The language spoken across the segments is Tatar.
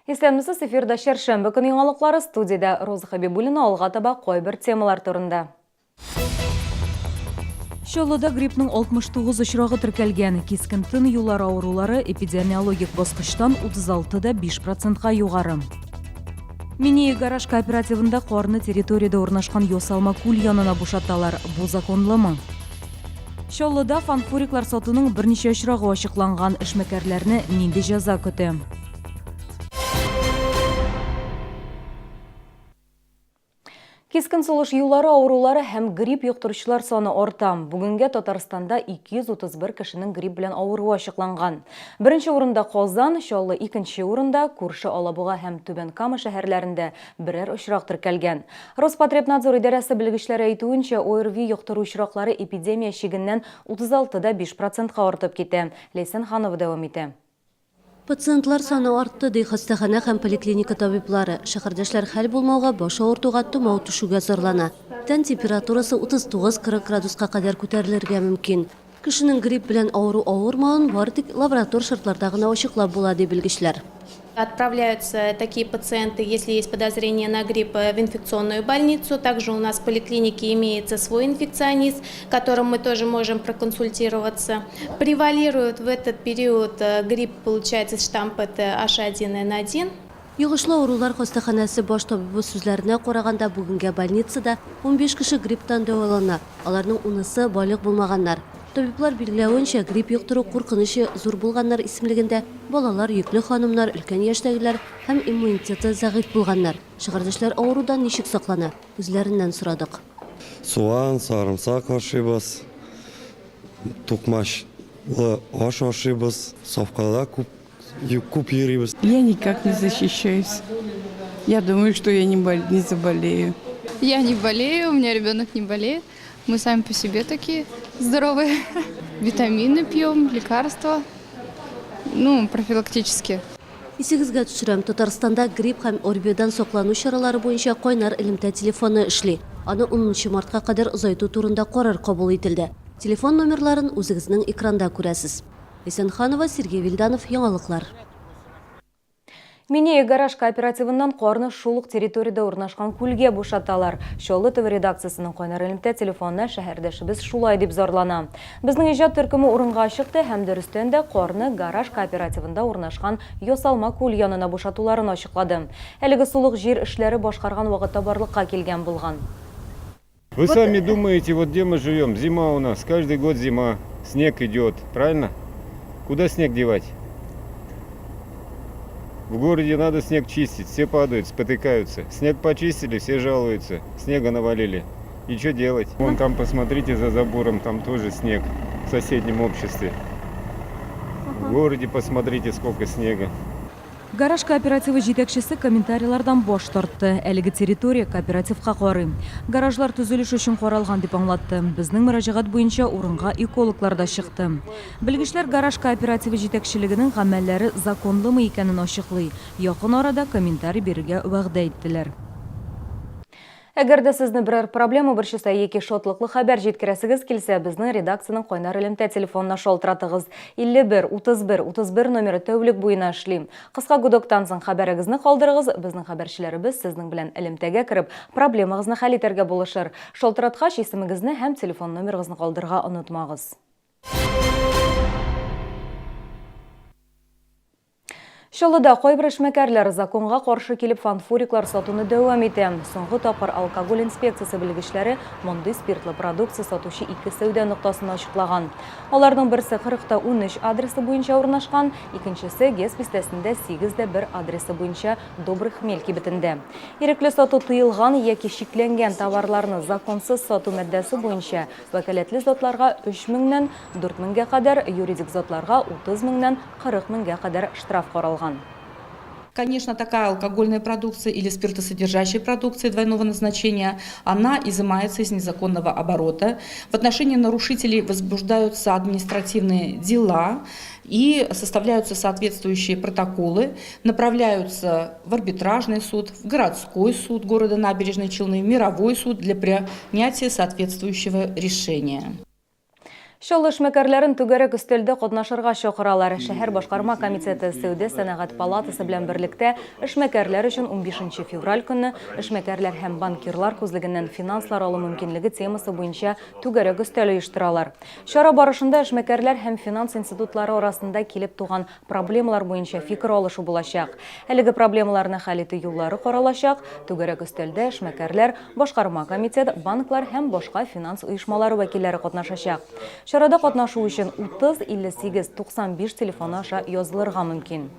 Исәнмесез, эфирда чәршәмбе көн яңалыклары, студиядә Роза Хәбибуллина, алга таба кайбер темалар турында. Чаллыда гриппның 69 очрагы теркәлгән. Кискен тын юллары авырулары эпидемиологик баскычтан 36 да 5 процентка югары. Минея гараж кооперативында карны территориядә урнашкан ясалма күл янына бушаталар. Бу законлымы? Чаллыда фанфуриклар сатуның берничә очрагы ачыкланган. Эшмәкәрләрне нинди җәза көтә? Кискен сулыш юллары авырулары һәм грипп йоктыручылар саны арта. Бүгенгә Татарстанда 231 кешенең грипп белән авыруы ачыкланган. Беренче урында Казан, Чаллы икенче урында, күрше Алабуга һәм Түбән Кама шәһәрләрендә берәр очрак теркәлгән. Роспотребнадзор идарәсе белгечләре әйтүенчә, ОРВИ йоктыру очраклары эпидемия чигеннән 36 да 5 процентка артып китә. Ләйсән Ханова дәвам итә. Пациентлар саны артты, ди хастаханә һәм поликлиника табиблары. Шәһәрдәшләр хәл булмауга, баш авыртуга, томау төшүгә зарлана. Тән температурасы 39-40 градуска кадәр күтәрелергә мөмкин. Кешенең грипп белән авыру-авырмавын бары тик лаборатор шартларда гына ачыклап була, ди белгечләр. Отправляются такие пациенты, если есть подозрение на грипп, в инфекционную больницу. Также у нас в поликлинике имеется свой инфекционист, которым мы тоже можем проконсультироваться. Превалирует в этот период грипп, получается, штамп это H1N1. Йогышлы авырулар хастаханәсе баш табибы сүзләренә караганда, бүгенгә больницада 15 кеше грипптан дәвалана, аларның унысы, балигъ булмаганнар. Табиблар билгеләвенчә, грипп йоктыру куркынычы зур булганнар исемлегендә балалар, йөкле ханымнар, өлкән яшьтәгеләр һәм иммунитеты зәгыйфь булганнар. Шәһәрдәшләр авырудан ничек саклана? Үзләреннән сорадык. Суган, сарымсак ашыйбыз, тукмачлы аш ашыйбыз, сафкада күп күп йөрибез. Я никак не защищаюсь. Я думаю, что я не, бол не заболею. Я не болею, у меня ребенок не болеет. Мы сами по себе такие здоровые. Витамины пьем, лекарства. Ну, профилактически. Исегезгә төшерәм, Татарстанда грипп һәм ОРВИдан саклану чаралары буенча кайнар элемтә телефоны эшли. Аны унынчы мартка кадәр озайту турында карар кабул ителде. Телефон номерларын үзегезнең экранда күрәсез. Исәнханова, Сергей Вильданов, Яңалыклар. Минея гараж кооперативыннан карны шул ук территориядә урнашкан күлгә бушаталар. Чаллы ТВ редакциясенең кайнар элемтә телефонына шәһәрдәшебез шулай дип зарлана. Безнең иҗат төркеме урынга чыкты һәм дөрестән дә карны гараж кооперативында урнашкан ясалма күл янына бушатуларын ачыклады. Әлеге сулык җир эшләре башкарган вакытта барлыкка килгән булган. Вы сами думаете, вот где мы живем? Зима у нас, каждый год зима, снег идет, правильно? Куда снег девать? В городе надо снег чистить, все падают, спотыкаются. Снег почистили, все жалуются, снега навалили. И что делать? Вон там, посмотрите, за забором, там тоже снег в соседнем обществе. В городе посмотрите, сколько снега. Гараж кооперативы җитәкчесе комментарийлардан баш тартты. Әлеге территория кооперативка карый. Гаражлар төзелеш өчен каралган дип аңлатты. Безнең мөрәҗәгать буенча урынга экологлар да чыкты. Белгечләр гараж кооперативы җитәкчелегенең гамәлләре законлымы икәнен ачыклый. Якын арада комментарий бирергә вәгъдә иттеләр. Әгәр дә сезне берәр проблема борчыса яки шатлыклы хәбәр җиткерәсегез килсә, безнең редакциянең кайнар элемтә телефонына шалтыратыгыз. 51 31 31 номеры тәүлек буена эшли. Кыска гудоктан соң хәбәрегезне калдырыгыз, безнең хәбәрчеләребез сезнең белән элемтәгә кереп, проблемагызны хәл итәргә булышыр. Шалтыраткач, исемегезне һәм телефон номерыгызны калдырырга онытмагыз. Чаллыда кайбер эшмәкәрләр законга каршы килеп фанфуриклар сатуны дәвам итә. Соңгы тапкыр алкоголь инспекциясе белгечләре мондый спиртлы продукция сатучы ике сәүдә ноктасын ачыклаган. Аларның берсе 40 та 13 адресы буенча урнашкан, икенчесе ГЭС бистәсендә 8 дә 1 адресы буенча Добрый хмель кибетендә. Ирекле сату тыелган яки шикләнгән товарларны законсыз сату маддәсе буенча вәкаләтле затларга 3 меңнән 4 меңгә кадәр, юридик затларга 30 меңнән 40 меңгә кадәр штраф каралган. Конечно, такая алкогольная продукция или спиртосодержащая продукция двойного назначения, она изымается из незаконного оборота. В отношении нарушителей возбуждаются административные дела и составляются соответствующие протоколы, направляются в арбитражный суд, в городской суд города Набережной Челны, в мировой суд для принятия соответствующего решения. Чаллы эшмәкәрләрен түгәрәк өстәлдә катнашырга чакыралар. Шәһәр башкарма комитеты Сәүдә-сәнәгать палатасы белән берлектә эшмәкәрләр өчен 15 февраль көнне Эшмәкәрләр һәм банкирлар күзлегеннән финанслар алу мөмкинлеге темасы буенча түгәрәк өстәл оештыралар. Чара барышында эшмәкәрләр һәм финанс институтлары арасында килеп туган проблемалар буенча фикер алышу булачак. Әлеге проблемаларны хәл итү юллары каралачак. Түгәрәк өстәлдә эшмәкәрләр, башкарма комитет, банклар һәм башка финанс оешмалары вәкилләре катнашачак. Чарада катнашу өчен 30 58 95 телефоны аша язылырга мөмкин.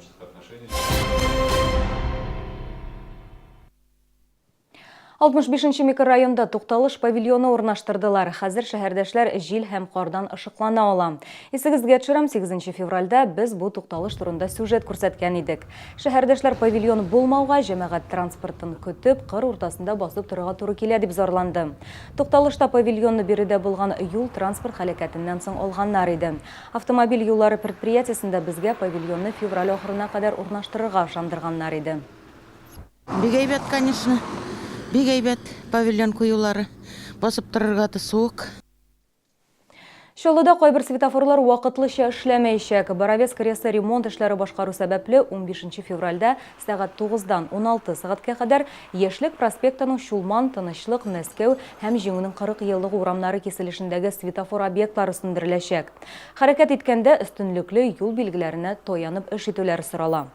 65 нче микрорайонда тукталыш павильоны урнаштырдылар. Хәзер шәһәрдәшләр җил һәм кардан ышыклана ала. Исегезгә төшерәм, 8 нче февральдә без бу тукталыш турында сюжет күрсәткән идек. Шәһәрдәшләр павильон булмауга, җәмәгать транспортын көтеп, кыр уртасында басып торырга туры килә дип зарланды. Тукталышта павильонны биредә булган юл-транспорт һәлакәтеннән соң алганнар иде. Автомобиль юллары предприятиесендә безгә павильонны февраль ахырына кадәр урнаштырырга ышандырганнар иде. Бик әйбәт, конечно. Бик әйбәт павильон куюлары. Басып торырга да суык. Чаллыда кайбер светофорлар вакытлыча эшләмәячәк. Боровецк РЭСы ремонт эшләре башкару сәбәпле, 15 февральдә сәгать 9-дан 16 сәгатькә кадәр Яшьлек проспектының Чулман, Тынычлык, Мәскәү һәм Җиңүнең 40 еллыгы урамнары киселешендәге светофор объектлары сүндереләчәк. Хәрәкәт иткәндә өстенлекле юл билгеләренә таянып эш итүләре сорала.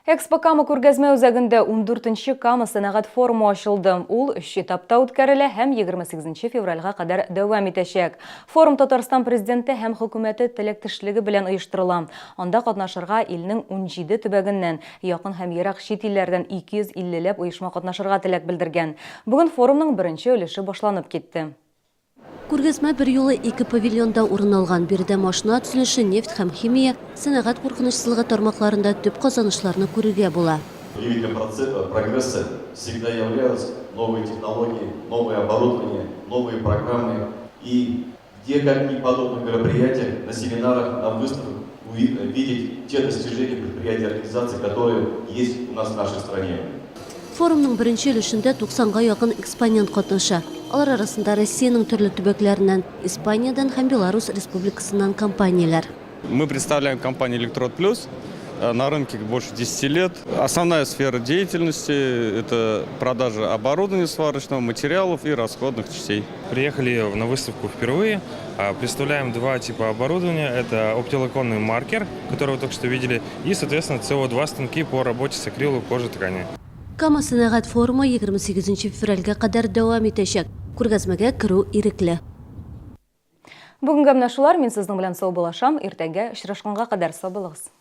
Экспо Кама күргәзмә үзәгендә 14-нче Кама сәнәгать форумы ачылды. Ул өч этапта үткәрелә һәм 28 февральгә кадәр дәвам итәчәк. Форум Татарстан Президенты һәм Хөкүмәте теләктәшлеге белән оештырыла. Анда катнашырга илнең 17 төбәгеннән, якын һәм ерак чит илләрдән 250 ләп оешма катнашырга теләк белдергән. Бүген форумның беренче өлеше башланып китте. Күргәзмә берьюлы ике павильонда урын алган. Биредә машина төзелеше, нефть һәм химия, сәнәгать куркынычсызлыгы тармакларында төп казанышларны күрергә була. Двигателем прогресса всегда являлись новые технологии, новое оборудование, новые программы. И где, как не подобных мероприятиях, на семинарах, на выставках увидеть те достижения предприятий и организаций, которые есть у нас в нашей стране. Форумның беренче өлешендә 90 га якын экспонент катнаша. Алар арасында Россиянең төрле төбәкләреннән, Испаниядән һәм Беларусь Республикасыннан компанияләр. Мы представляем компанию Электрод Плюс на рынке больше 10 лет. Основная сфера деятельности – это продажа оборудования сварочного, материалов и расходных частей. Приехали на выставку впервые. Представляем два типа оборудования. Это оптоволоконный маркер, который вы только что видели, и, соответственно, СО2 станки по работе с акрилом кожи ткани. Кама сәнәгать форумы 28 февральгә кадәр дәвам итәчәк. Күргәзмәгә керү ирекле. Бүгенгә менә шулар. Мин сезнең белән саубуллашам. Иртәгә очрашканга кадәр сау булыгыз.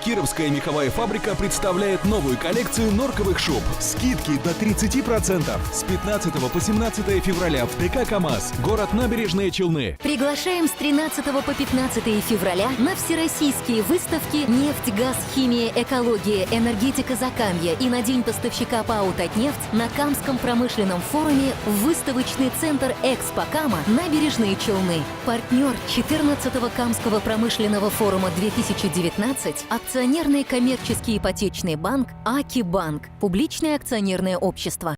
Кировская меховая фабрика представляет новую коллекцию норковых шуб. Скидки до 30%. С 15 по 17 февраля в ДК «КамАЗ», город Набережные Челны. Приглашаем с 13 по 15 февраля на всероссийские выставки «Нефть, газ, химия, экология, энергетика Закамья» и на День поставщика ПАО «Татнефть» на Камском промышленном форуме в выставочный центр «Экспо Кама» Набережные Челны. Партнер 14-го Камского промышленного форума 2019 акционерный коммерческий ипотечный банк «Акибанк», публичное акционерное общество.